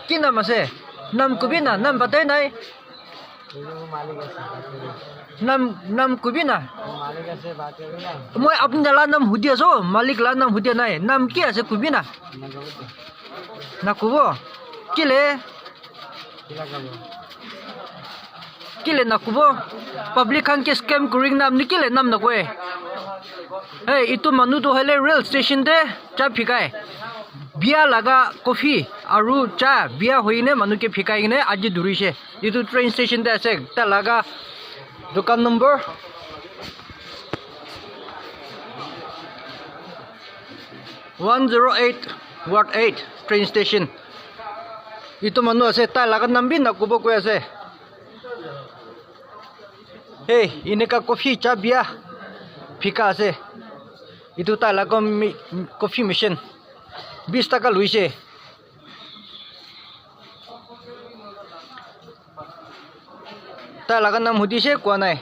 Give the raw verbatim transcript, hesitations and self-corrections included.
Ki naam ase? Naam kobi na, naam batai nai. Naam, naam kobi na. Moi apni la naam hudi aso, malik la naam hudi nai. Naam ki ase kobi na? Nakobo. Kile? Kile nakobo? Public khan ke scam kuri na apni kile naam nakoe? Hey, itu manu tu hoile rail station te cha phikai. Bia laga coffee aru cha bia hoine manu ke phikai kene aji durishe. Itu train station te ase, ta laga dukan number one zero eight ward eight train station. Itu manu ase, tai laga naam bi nakobo koi ase. Hey, ineka coffee cha bia phika ase. Itu tai laga mi-, coffee machine bis taka luise. Tai laga naam hudise koa nai.